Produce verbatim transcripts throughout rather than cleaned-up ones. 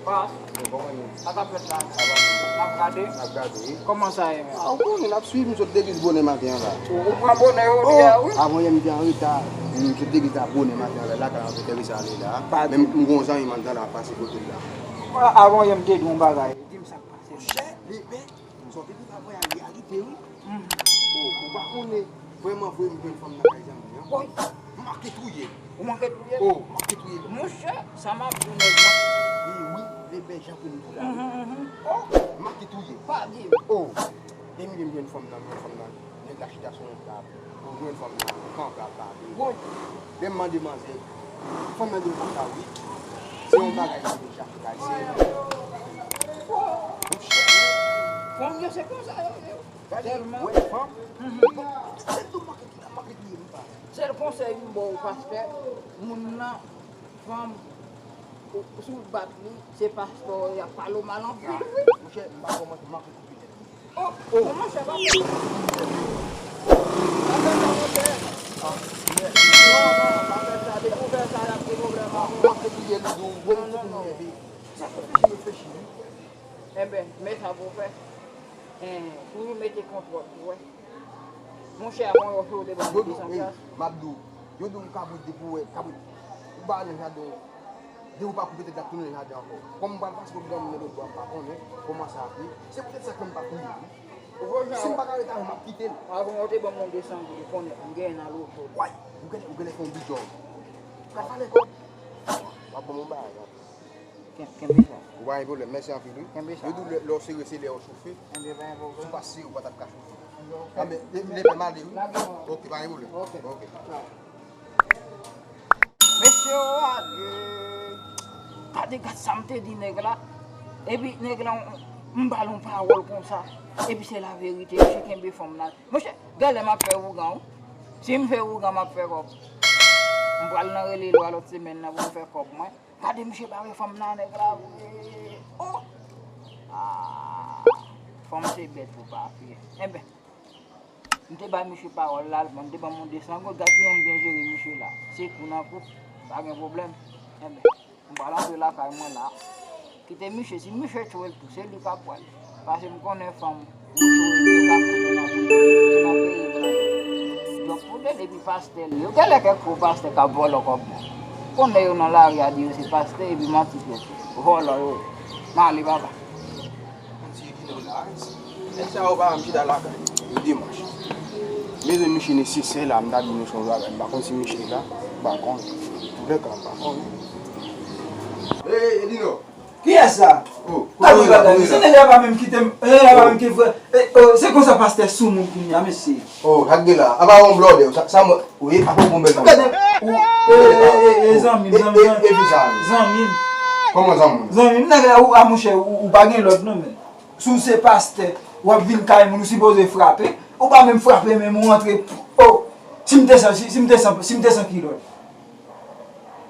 Bòs, sa k ap fèt la? N ap gade. N ap gade, wi. Kòman sa ye menm? Ah, ou konnen, n ap swiv, m sot legliz bonè maten an la. Ou, ou pran bonè jodi a, wi. Avan yè m te an reta. M sot legliz la bonè maten an la, lakay Mwen Teresa ale la. Men m gen yon zanmi m anndan la, pase kote l la. Avan yè m te di yon bagay. Di m sa k pase. Monchè, Lepè, sa w te di avan yè a reyalite, wi. Oh, ou pa konnen, vrèman vre, m jwenn fanm nan kay zanmi an. Woy! M manke touye l. Ou manke touye l? Oh, m manke touye l. Monchè, sa m ap di w, nèg mwen. Wi, wi, Lepè, jan pou m di w la, wi. Oh, m manke touye l. Pa di m. Oh, Emilien, m jwenn fanm nan, m jwenn fanm nan. Nèg la chita sou yon tab. Ou jwenn fanm nan kanpe ap pale. Woy! Lè m mande manzè, fanm nan di m konsa, wi. Se yon bagay ki vin chache kay, se. Fanm yo se konsa yo ye. Gade, tèlman. Wè fanm. Bon, se tou manke ki la, manke ki ye m pa. Sèl konsèy m ba w, pastè, moun nan, fanm, ou, si w bat li, se pastè w y ap pale w mal anpil, wi. Monchè, m pa kòmanse manke koupe tèt. Oh, oh, non, monchè, pa fè sa. Pa fè sa, monchè. Ah, non, non, pa fè sa. Depi w fè sa, y ap gen pwoblèm ankò. Non, non, non. Sa fè reflechi, reflechi, wi. Enben, men sa pou w fè. En, toujou mete kontwòl, ou wè. Monchè, avan yo fè w devan de san plas. M ap di w, yo di w kabrit depi w wè, kabrit, ou ba nan jaden w. Depi w pa koupe tèt la, tounen nan jaden ankò. Kòm m pral pase pou granmoun nan lòt bò a, m pa konnen kòman sa ap ye. Se poutèt sa ke m pa touye l, wi. Si m pa ka ret avè l, m ap kite l. Avan yo te ban m yon de san goud, ou konnen, m genyen nan loto. Way! Ou genlè, ou genlè fè yon bidjòl. Ou ka fale kòb. W ap ban m yon bagay. Ken-, kenbe sa. Ou pa gen pwoblèm, mèsi anpil, wi. Kenbe sa. Yo di w lè, lè w sere, se lè w chofe. Enben, pa gen pwoblèm. Si w pa sere, ou pa t ap ka chofe. Ok. Anben, le, le, le, m ale, wi. Lage mwen. Ok, pa gen pwoblèm. Ok. Ok. Mesye, o, adye. Gade, gad sa m te di nèg la. Epi nèg la, m ba l yon pawòl konsa. Epi se laverite, misye kenbe fanm nan. Monchè, gade lè m ap fè ougan, wi. Si m fè ougan, m ap fè kòb. M pral nan rele lwa lòt semèn nan pou m fè kòb mwen. Gade misye bare fanm nan, nèg la vre. Oh! Ah! Fanm se bèt pou pa fye. Enben, m te bay misye pawòl la, l pran, m te ban m yon de san goud, gad kijan m byen jere misye la. Se kou nan kou, pa gen pwoblèm. Enben, m pral antre lakay mwen la. Kite misye, si misye tchwe l tou, se li k ap pran l. Paske m konnen fanm, ou tchwe l, yo ka fout ou nan prizon. Se nan peyi blan yo. Djòb pou de depi pastè li. Yo genlè kèk fo pastè k ap vòlò kòb la. Konnen yo nan lari a di yo se pastè epi manti fèt. Vòlò yo ye. M ale papa. Konn si Edino la, nèg sa yo pa janm chita lakay. Yo dimanch. Bezwen misye nesesè la, m ta di nou se yon bagay. M pa konn si misye la, m pa konnen. Antoulèka, m pa konnen. Hey, Edino! Kiyès sa? Oh, kote w ye la, kote w ye la? Se nèg la pa menm kite m, nèg la pa menm ki frè. Eh, oh, se konsa pastè soumoun kounye a, mesye. Oh, sa k gen la? Apa yon blòdè, sa, sa mwen, wi, apa yon bèl fanm. Gade, ou, eh, eh, eh, eh, zanmi m, zanmi m, zanmi m. Kòman zanmi w? Zanmi m, nèg la, ou, a monchè, ou, ou pa gen lòd non, men. Si w se pastè, w ap vin kay moun, ou sipoze frape. Ou pa menm frape, menm ou antre, oh, si m te san, si, si m te san, si m te san kilòt.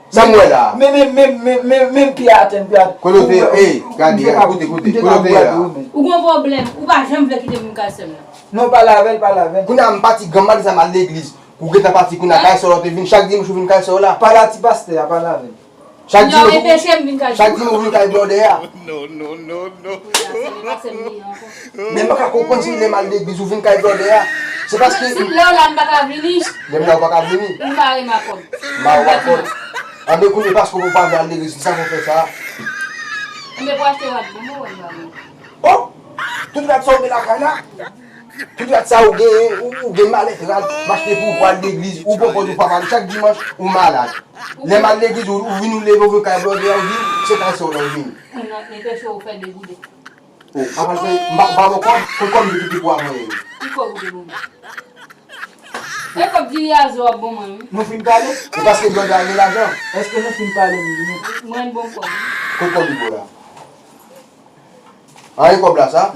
Sa m wè la. Men, men, men, men, men, men pye atè, pye atè. Kote w te ye? Ey, gade, koute, koute, kote w te ye la? Ou gon pwoblèm, ou pa janm vle kite m vin kay sè m nan. Non, pale avè l, pale avè l. Kounye a m pati granm maten sa m al legliz. Ou gentan pati kounye a kay sè w la, w te vin chak dimanch ou vin kay sè w la. Pale a ti pastè a, pale avè l. Chak dimanch ou vin kay blòdè a. Non, non, non, non. Men m pa ka konprann si lè m al legliz ou vin kay blòdè a. Se paske. Lè w la m pa ka vini. Lè m la ou pa ka vini. Ou mare m a kòd. Mare w a kòd. Anben kounye paske ou pa vle al legliz, kisa fè w fè sa? Enben pou achte rad pou mwen, ou wè m pa vle. Oh! Tout rad sa ou gen lakay la? Tout rad sa ou genyen, ou, ou gen malèt rad, m achte pou ou pou al legliz, ou pran kòd ou pa pale chak dimanch, ou malad. Lè m al legliz, ou, ou vin ou leve, ou vin kay blòdè a, ou vin, se kay sa ou la ou vin. Mwen nan, men peche ou fè degoute. Oh, apa l fè, m pa, m pa bon kòb, se kòb m te kite pou avan yè. Ki kòb ou te ban mwen? E kòb di li a zo ap ban mwen, wi. Nou fin pale? Se paske blòdè a gen lajan. Èske nou fin pale, m di nou? Mwen bon kòb. Kot kòb li bo la? Anyen kòb la sa?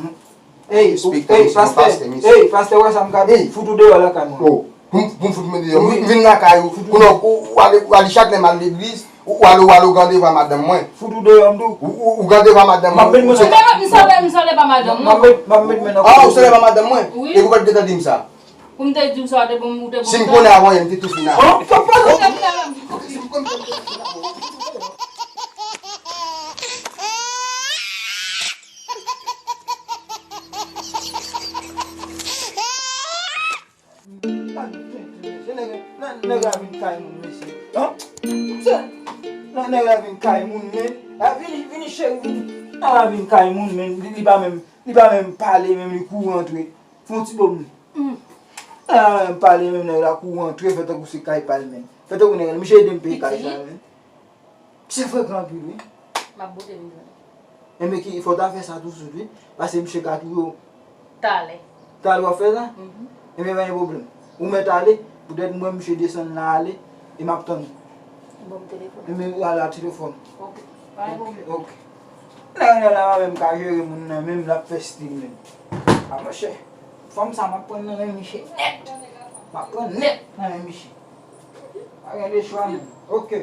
Ey, ey, pastè, ey, pastè, wè sa m ka di? Fout ou deyò lakay mwen. Oh, pou m, pou m fout mwen deyò. M vin lakay ou, kounye a ou, ou ale, ou ale chak lè m al legliz, ou, ou ale, ou ale, ou gade va madanm mwen. Fout ou deyò m tou. Ou, ou, ou gade va madanm mwen. M ap met mwen nan. M sanble, m sanble pa madanm mwen. M ap met, m ap met mwen nan. Ah, ou sanble pa madanm mwen? Wi. Epi ou pa t gentan di m sa? Pou m te di w sa, ou te bon, ou te bon. Si m konnen avan yè, m te tou fin avè w. Oh, fòk pa. Si m konnen, m te tou fin avè w. Nèg la vin kay moun, mesye. An? Se, nan nèg la vin kay moun, men. La vini, vini, cheri, vini. Nèg la vin kay moun, men. Li, li pa menm, li pa menm pale, menm li kouri antre. Fè yon ti bo m. Nèg la pa menm pale, menm nèg la kouri antre, fè tankou se kay pa l, men. Fè tankou nèg la, misye ede m peye kay sa, men. Se frekan anpil, wi. M ap bote m jwenn. Enben, ki, fò w ta fè sa touswit, wi. Paske misye ka touye w. Talè. Talè w ap fè sa? Mhm. Enben, pa gen pwoblèm. Ou mèt ale, poutèt mwen, misye desann la ale, e m ap tann ou. Ban m telefòn. Enben, ala telefòn. Ok. Pa gen pwoblèm. Ok. Nèg la pa menm ka jere moun nan, menm l ap fè stil menm. A, monchè. Fanm sa, m ap pran nan men misye nèt. M ap pran nèt nan men misye. Pa gen de chwa, menm. Ok.